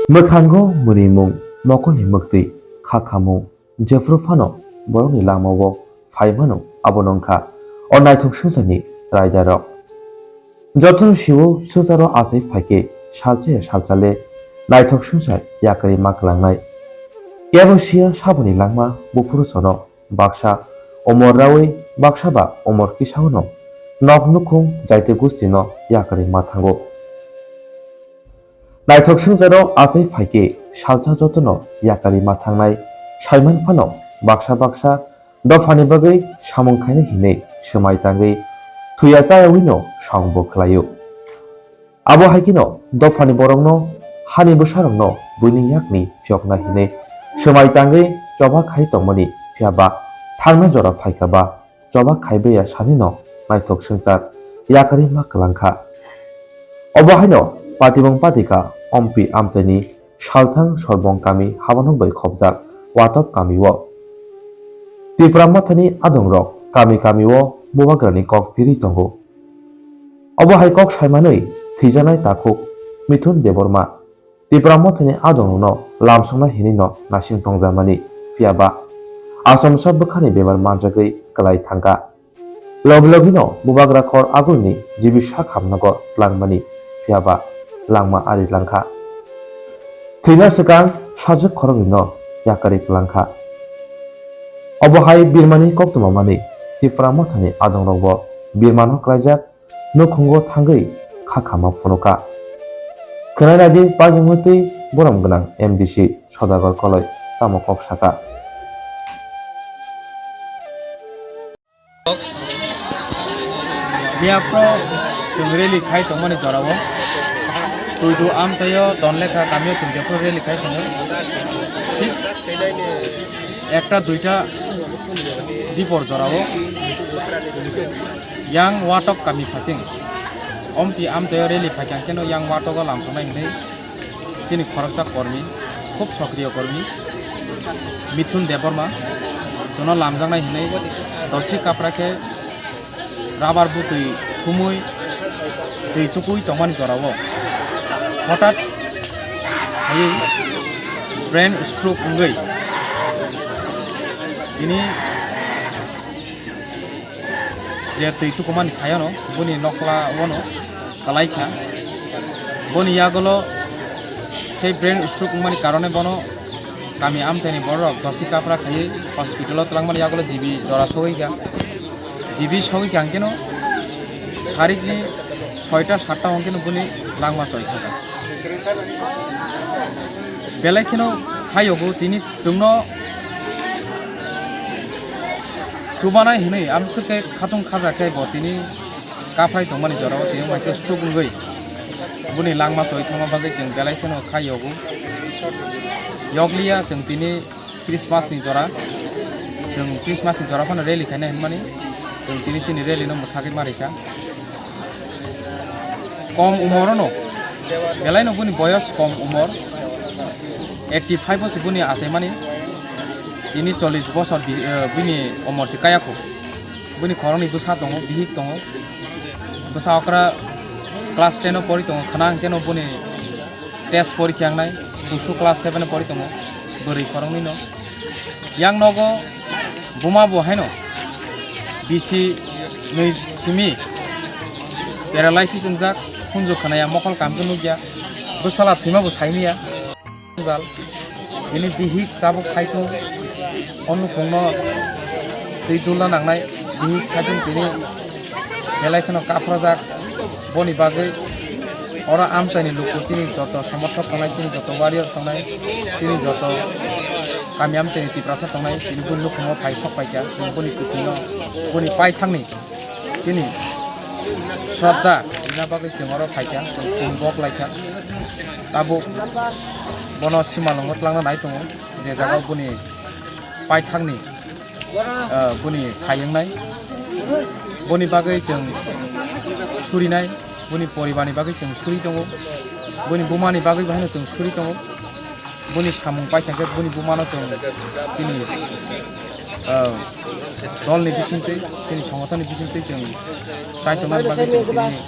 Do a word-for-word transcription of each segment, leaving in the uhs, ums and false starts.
Mwkhango mwnwimung, mokolni mwktwi, kha khamung, jephru phano borokni langmao phaimano, abono wngkha o naithok swngcharni raidarok. Jotono sio swngcharo achai phaikhe salsa ya salsa le naithok swngchar yakarwi ma kwlangnai. Kebo sia saboni langma buphuru sono baksa omor rawi baksa ba omor kisaono nok nukhung jaiti gustino yakarwi ma thango. Naithok swngcharo achai phaikhe salsa jotono yakarwi ma thangnai, saiman phano baksa baksa dophani bagwi samung khainai hinwi swmai tangwi thuya chayawino songbo khlaio. Abo hai kheno dophani borokno hani bwsarokno buini yakni phiyokna hinwi swmai tangwi choba khai tongmani, phiyaba thangna jora phaikha ba choba khaibai ya sanino naithok swngchar yakarwi ma kwlangkha. Obo haino patimung patika ompi amchaini salthang Sorbong kami habanok bai khopjak Watok kamio Tipra Mothani adongrok kami kamio bubagrani kok phirwi tongo. Obo hai kok saimanwi thwijaknai takhuk Mithun Debbarma Tipra Mothani adongrokno lamsoknai hinwino naising tongjakmani, phiyaba achomsa bwkhani bemar manjagwi kwlai thangkha. Logi logino bubagra khor agulni jibi sak hamnago tlangmani, phiyaba langma ari langkha. Thwina swkang sajwk khoroknwino yakarwi kwlangkha. Obo hai birmani koktwma manwi Tipra Mothani adongrokbo birmano klaijak nukhungo thangwi kha khama phunukha. Khwnai nadi pajwngmwtwi borom gwnang M D C Sodagar Koloi tamo kok sakha. Miyaphro chwng rally khai tongmani jorao Tuidu amchaio Donlekha kamio chwng jephru rally khai tongo. Thik ekta duita dipor jorao yang Watok kami phasing ompi amchaio rally phaikha, hwnkhe no yang Watogo lamsoknai hinwi chini khoroksa kormi, khub sokriyo kormi Mithun Debbarma chwngno lamjaknai hinwi dosi kapra khe rubber bwtwi thumwi twi tukui tongmani jorao hothat hai brain stroke wngwi tini je twi tukumani thayano boni nokla wano kwlaikha. Boni yagulo sei brain stroke wngmani karone bono kami amchaini bororok dosi kapra khaiwi hospital-o twlangmani yagulo G B jora sogwi kha. G B sogwi kha hwnkhe no sarikni soita satta hwnkhe no boni langma choi thangkha. Belai kheno hayogo tini chwngno chubanai hinwi amswk khe khatung khaja khe bo tini kaphrai tongmani jorao tini hwnkhe stroke wngwi boni langma choi thangma bagwi chwng belai kheno kha yogo. Yokliya chwng tini Christmas ni jora, chwng Christmas ni jora phano rally khaina hinmani chwng tini chini rally no mwthagwi ma rikha. Kom umor no, belai no boni boyos kom umor, eighty five o se boni achaimani, tini chollish bosor bi-, eh, bini umor se kaya kho. Bini khoroknwi bwsa tongo, bihik tongo. Bwsa okra class ten o pori tongo, khna hwnkhe no boni test porikha wngnai, kusu class seven o pori tongo, bwrwi khoroknwi no. Yang nogo buma bo haino bisi nwi simi paralysis wngjak, khunju khwnaya, mokol kamkhe nukya, bwsala thwima bo saimaya. Jal, bini bihik tabuk saitung, o nukhungno twi dulna nangnai, bihik saitung tini belai kheno kaphrajak, boni bagwi oro amchaini luku chini joto somorthok tongnai, chini joto warriors tongnai, chini joto kami amchaini Tiprasa tongnai, tini boni nukhungo phai sok paikha, chwng boni kwthwino, boni paithakni chini shraddha rina bagwi chwng oro phaikha, chwng khum bok laikha. Tabuk bono simalwngo twlangna nai tongo, je jagao boni paithakni, ah, boni phai wngnai. Boni bagwi chwng surinai, boni poribarni bagwi chwng suri tongo, boni bumani bagwi bo haino chwng suri tongo. Boni samung paikha khe boni bumano chwng chini, ah, dolni bisingtwi, chini songothonni bisingtwi chwng chaitongnani bagwi chwng tini,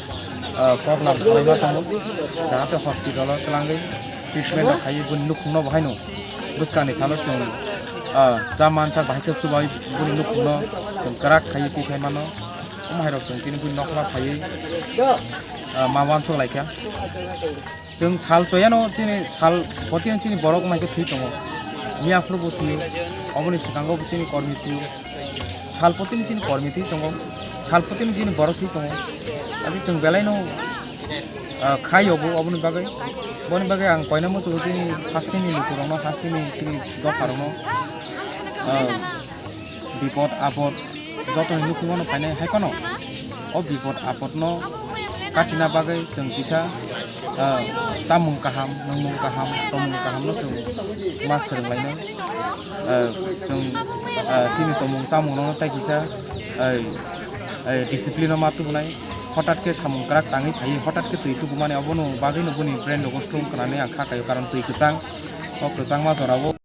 ah, program salaima tongo, jahate hospital-o twlangwi treatment rok khaiwi bini nukhungno bo haino bwskangni salo chwng, ah, cha mansak bahai khe chubai bini nukhungno chwng kwrak khaiwi tisai mano. Omo hai rok chwng tini bini nokla phaiwi, ah, ma uansuk lai kha. Chwng sal choyano chini sal poti chini borok mai khe thwi tongo. Miya phuru bo thwiyo, oboni swkango bo chini kormi thwiyo. Sal poti chini kormi thwi tongo, sal poti chini borok thwi tongo. Adi chwng belai no, ah, khai obo, oboni bagwi. Boni bagwi ang koina muchungo chini hasteni lukurokno, hasteni chini dopharokno, ah, bipod apod joto hinwi khumano phainai hai phano o bipod apodno katina bagwi chwng kisa, ah, chamung kaham, nungmung kaham, tongmung kahamno chwng ma swrwnglainai. Ah, chwng, ah, chini tongmung chamungno tei kisa, ai, ai, discipline-o ma tubunai. Hotat khe samung kwrak tangwi phaiwi hotat khe twi tubumani obono bagwino boni brain rogo strong kwnanwi ang kha kaio, karon twi kwchang, o kwchangma jorao.